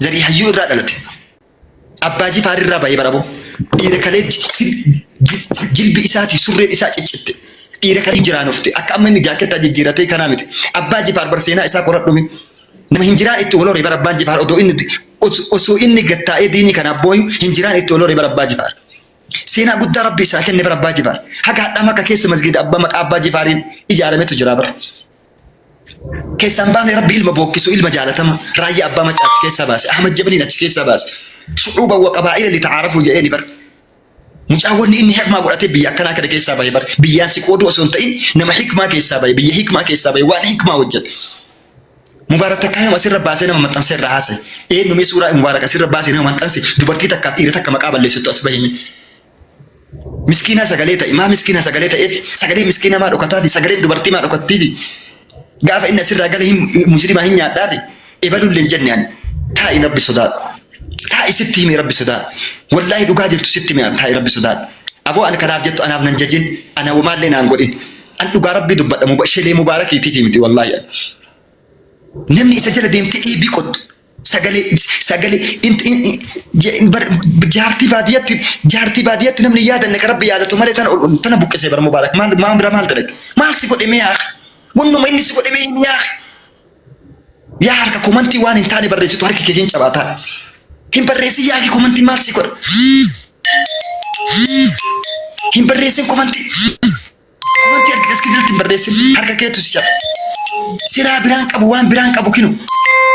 Zarii hayyuu irraa dhalate. Abbaa Jifaar irraa bahee baraboo. Dhiira kalee jilbi isaatii surreen isaa ciccitte. Dhiira kalee jiraanofte. Akka amma inni jaakettaa jijjiiratee kanaa miti. Abbaa Jifaar bar seenaa isaa qoradhume. Nama hin jiraan itti wal hore bara abbaan Jifaar odoo inni osoo inni gattaa'ee diinii kanaaf booyu hin jiraan itti wal hore bara abbaa Jifaar. Seenaa guddaa rabbi isaa kenne bara abbaa Jifaar. Haga hadhaa makka keessa masgiida abbaa maqaa abbaa Jifaariin ijaarametu jira bara. Keessaan baafne rabbi ilma bookkisu ilma jaalatama raayyaa abbaa macaa achi keessaa baase Ahmad Jabaliin achi keessaa baase. Shucuuban wa qabaa'ila li ta'aarafuu jedheeni bara. Mucaan wanni inni hikmaa godhatee biyya akkanaa kana keessaa bahe bara. Biyyaan si qooduu osoo hin ta'in nama hikmaa keessaa bahe biyya hikmaa keessaa bahe waan hikmaa hojjete. Mubaarak takkaa yoom asirra baasee nama maxxansee irraa haasa'e. Eenyu mee suuraa Mubaarak asirra baasee nama maxxanse dubartii takkaaf dhiira takka maqaa balleessitu as bahime. Miskiinaa sagalee ta'e maa miskiinaa sagalee ta'eef sagalee miskiinaa maa dhokataafi sagaleen dubartii maa dhokattiifi gaafa inni asirraa gale hin mujrimaa hin nyaadhaafi ebalullee hin jenne ani taa'i rabbi sodaadhu. Taa'i sitti hime rabbi sodaadhu. Wallaahi dhugaa jirtu sitti hime taa'i rabbi sodaadhu. Aboo ani kanaaf jettu anaaf nan jajin ana womaallee naan godhin. An dhugaa rabbii dubbadha shelee mubaarakiitiif miti wallaahi. Namni isa jala deemtee eebii qottu sagalee sagalee jaartii baadiyyatti jaartii baadiyyatti namni hin yaadanne ka rabbi yaadatu malee tana tana buqqisee bara mubaarak maal maal bira maal dalage maal si godhe mee yaa wannuma inni si godhe mee himi yaa yaa harka komantii waan hin taane barreessitu harki kee hin cabaataa hin barreessin yaa komantii maal si godha hin barreessin komantii Komantii harka keessa jalatti hin barreessin harka keetu si caba. Siraa biraan qabu waan biraan qabu kinu.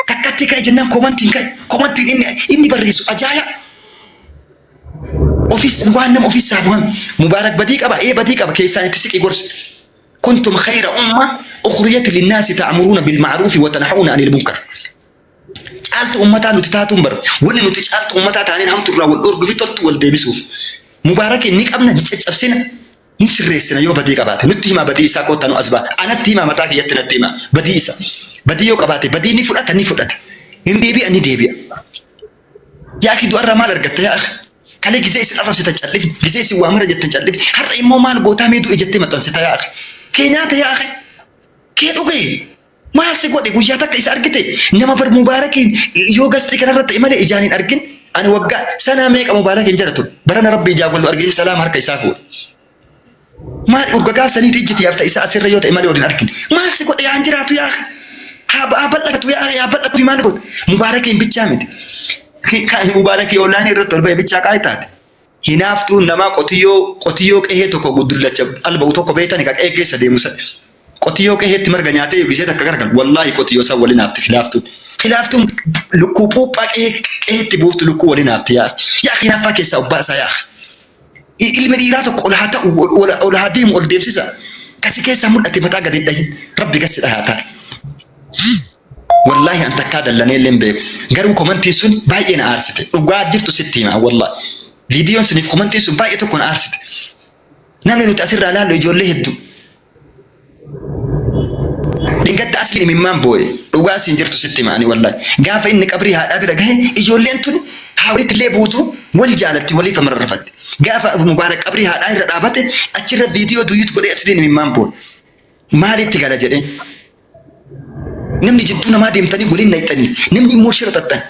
Takkatti ka'e jennaan komantiin ka'e. Komantiin inni inni barreessu ajaa'iba. Ofiis waan nama ofiis saafuhan. Mubaarak badii qaba ee badii qaba keessaan itti siqi gorsi. Kuntum khayra umma ukhriyat linnaasi ta'muruuna bil ma'ruufi wa tanhawna anil munkar. Caaltu ummataa nuti taatuun bar wanni nuti caaltu ummataa taaneen hamturraa wal dhorgu fi toltu wal deebisuuf. Mubaarakiin ni qabna ni caccabsina. Hin sirreessina yoo badii qabaate. Nutti himaa badii isaa koottaa nu as ba'a. Anatti himaa mataa kiyyatti natti himaa. Badii isa. Badii yoo qabaate badii ni fudhata ni fudhata. Hin deebi'a ni deebi'a. Yaa akhi du'arraa maal argatta yaa akhi? Kalee gizee isin arrabsitan callifne, gizee isin waa mara jettan callifne. Har'a immoo maal gootaa mee du'e jettee maxxansita yaa akhi? Kee nyaata yaa akhi? Kee dhugee? Maal si godhe guyyaa takka isa argite nama bar mubaarakiin yoo gastii kanarra ta'e malee ijaan hin argin ani waggaa sanaa meeqa mubaarakiin jala ture barana rabbi ijaa wal argee salaam harka isaa fuudhe. Maal urga gaaf saniiti ijji tiyaaf ta'e isaa asirra yoo ta'e malee wal hin argin maal si godhe yaa hin jiraatu yaa haa haa bal'atu yaa haa bal'atu maal godhe mubaarakiin bichaa miti. Mubaarakii onlaayinii irratti ol ba'e bichaa qaayii taate. Hinaaftuun namaa qotiyyoo qotiyyoo qehee tokko dullacha alba'u tokko beektani ka qe'ee keessa deemu san. Qotiyyoo qeheetti marga nyaatee gisee takka garagalu wallaahi qotiyyoo san waliin haafti hilaaftuun. Hilaaftuun lukkuu puuphaa qehee qeheetti buuftu lukkuu waliin haafti yaa. Yaa hinaaffaa keessaa obbaasaa yaa. Ilmi dhiiraa tokko ol haa ta'u ol ol haa deemu ol deemsisa. Kasi keessaa mul'ate mataa gadi hin dhahin. Rabbi gasi dhahaa ta'a. Wallaahi an takkaa dallanee illee hin beeku. Garuu komantiin sun baay'ee na aarsite. Dhugaa jirtu sitti hima wallaahi. Viidiyoon suniif komantiin sun baay'ee tokko na aarsite. Namni nuti asirraa laallu ijoollee hedduu. Dhingadda asliin imimmaan boo'e. Dhugaa siin jirtu sitti hima ani wallaahi. Gaafa inni qabrii haadhaa bira gahe ijoolleen tun haa walitti illee buutu wal jaalatti waliif mararfatti. Gaafa Mubaarak qabrii haadhaa irra dhaabate achirra viidiyoo duyyut godhee asliin imimmaan boo'e. Maalitti gala jedhee. Namni jidduu namaa deemtanii waliin naqxaniif namni immoo shira xaxxan.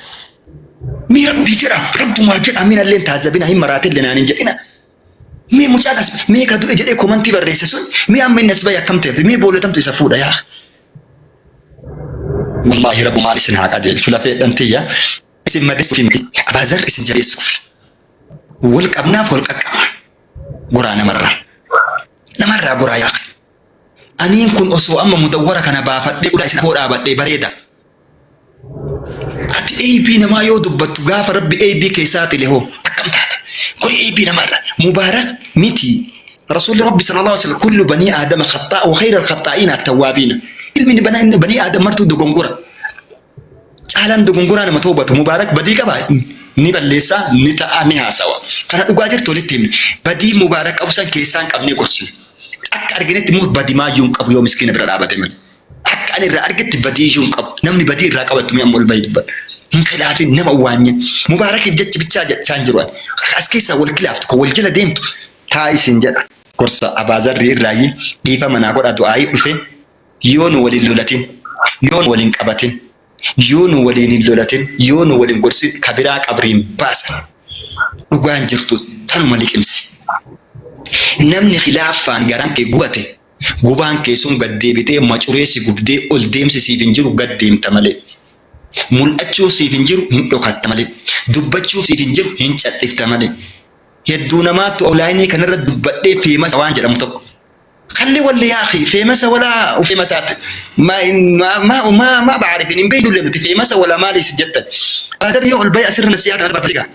Mee rabbii jedha rabbumaa jedha minallee hin taajjabina hin maraatillee naan hin jedhina. Mee mucaan as mee ka du'e jedhee komantii barreesse sun mee amma inni as bahe akkam ta'e mee booletamtu isa fuudha yaa. Wallaahi rabbumaan isin haa qajeelchu lafee dhantiyya isin madeessuuf miti abaazar isin jabeessuuf. Wal qabnaaf wal qaqqabna. Goraa namarraa. Namarraa goraa yaa. Aniin kun osoo amma mudawwara kana baafadhee ulaa isin afoo dhaabadhee bareeda. Ati eeybii namaa yoo dubbattu gaafa rabbi eeybii kee saaxile hoo akkam taata? Kun eeybii namaarra mubaarak miti. Rasuulli Rabbi sallallahu alaihi wasallam kullu banii aadama khaxxaa wa khayra al-khaxxaa'iina at-tawwaabiina. Ilmi banii aadam martuu dogongora. Caalaan dogongoraa nama toobatu Mubaarak badii qaba ni balleessaa ni ta'a ni haasawa. Kana dhugaa jirtu walitti himne. Badii Mubaarak qabu san keessaa hin qabnee gorsine. Akka arginetti immoo badii maayyuu hin qabu yoo miskiina bira dhaabate malee. Akka ani irraa argetti badii iyyuu hin qabu. Namni badii irraa qabattu mee amma ol bahii dubbadha. Hin khilaafin nama waanyin. Mubaarakiif jechi bichaa jechaa hin jiru ani. As keessaa wal khilaaftu kan wal jala deemtu taa'i siin jedha. Gorsa Abaazarrii irraayyi dhiifama naa godha du'aayii dhufe yoo nu wal hin lolatin yoo nu wal hin qabatin. Yoo nu waliin hin lolatin, yoo nu waliin gorsin ka biraa qabriin baasan. Dhugaan jirtu tanuma liqimsi. Namni khilaaffaan garaan kee gubate, gubaan kee sun gad deebitee macuree si gubdee ol deemsi siif hin jiru gad deemta malee. Mul'achuu siif hin jiru hin dhokatta malee. Dubbachuu siif hin jiru hin cadhifta malee. Hedduu namaattu onlaayinii kanarra dubbadhee feemasa waan jedhamu tokko. Kalli walli yaa akhi feemasa wala feemasaat ma ma ma ma ma ba'arifin hin beeknu illee nuti feemasa wala maali si jettan. Baazar yoo ol bahe asirra nasiyaa kanatti barbaachisa.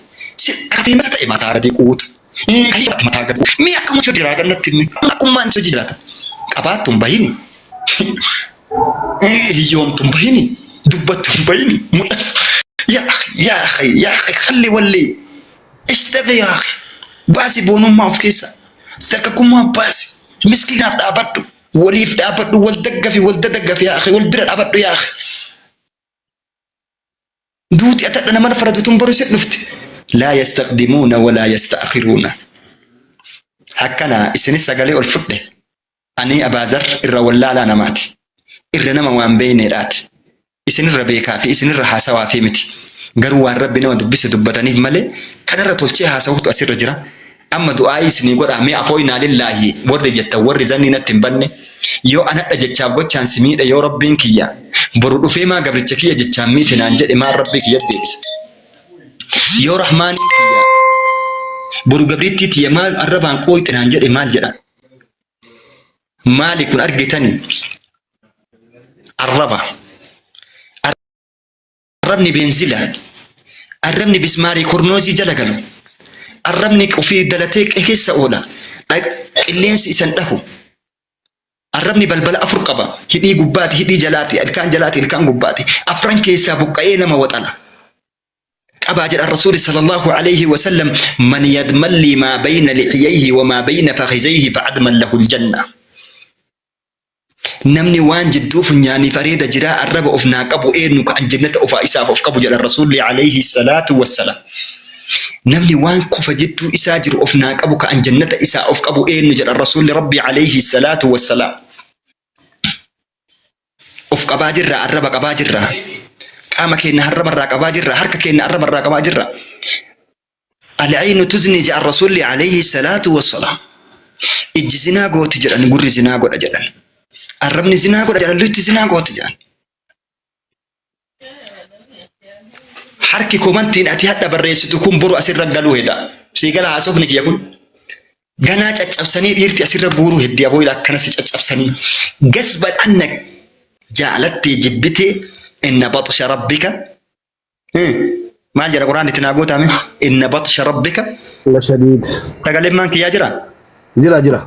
Si akka feemasa ta'e mataa gadi quuta. Kayyatti mataa gadi quuta. Mee akkuma si jiraatan natti himi. Akkummaan si jiraatan. Qabaattu hin bahini. Hiyyoomtu hin bahini. Dubbattu hin bahini. Mul'atu. Yaa akhi yaa akhi yaa akhi kalli walli. Ishtaghi yaa akhi. Baasi boonummaa of keessa. Dargaggummaa baasi. Miskiinaaf dhaabadhu. Waliif dhaabadhu. Wal daggafi. Wal dadaggafi yaa akhi. Wal bira dhaabadhu yaa akhi. Duuti atadha nama faradu tun boru si dhufti. Laa yastaqdimuuna walaa yasta'akhiruuna. Akkana isinis sagalee ol fudhe. Ani Abaazar irra wallaalaa namaati. Irra nama waan beeyneedhaati. Isinirra beekaa fi isinirra haasawaa fi miti. Garuu waan Rabbi nama dubbise dubbataniif malee kanarra tolchee haasawutu asirra jira. Amma du'aa'ii isinii godhaa mee afooynaa lillaahi warri jettan warri zannii natti hin banne yoo anadha jechaaf gochaan si miidhe yoo Rabbiin kiyya boru dhufee maa gabricha kiyya jechaan miite naan jedhe maal Rabbii kiyya deebisa. Yoo Rahmaaniin kiyya boru gabrittii tiyya maal arrabaan qooyxe naan jedhe maal jedha. Maali kun argitani? Arraba. Arrabni beenzila. Arrabni bismaarii kornoozii jala galu. Arrabni ofii dalatee keessa oola. Qilleensi isan dhahu. Arrabni balbala afur qaba. Hidhii gubbaati, hidhii jalaati, ilkaan jalaati, ilkaan gubbaati. Afran keessaa buqqa'ee nama waxala. Qabaa jedhan Rasuuli sallallahu alayhi wa sallam man yadman lii maa bayna lixiyayhi wa maa bayna fakhizayhi fa'adman lahul janna. Namni waan jidduu funyaaniif areeda jiraa arraba of naa qabu eenyu ka an jannata ofaa isaaf of qabu jedhan Rasuulli alayhi salaatu wassalaam. Namni waan kofa jidduu isaa jiru of naa qabu ka an jannata isaa of qabu eenyu jedhan Rasuulli Rabbi alayhi salaatu wassalaam. Of qabaa jirra, arraba qabaa jirra. Qaama keenya arraba irraa qabaa jirra, harka keenya arraba irraa qabaa jirra. Al-aynu tuzni jedhan Rasuulli alayhi salaatu wassalaam. Ijji zinaa gooti jedhan, gurri zinaa godha jedhan. Arrabni zinaa godha jedhan, lukti zinaa gooti jedhan. Harki komantiin ati hadha barreessitu kun boru asirra galuu heda. Sii gala haasofni kiyya kun. Ganaa caccabsanii dhiirti asirra guuruu heddi aboo ila akkana si caccabsanii. Gasban anna jaalattee jibbitee inna baxsha rabbika. Maal jedha quraan itti naa gootaame? Inna baxsha rabbika. La shadiid. Sagaleen maan kiyyaa jira? Jira jira.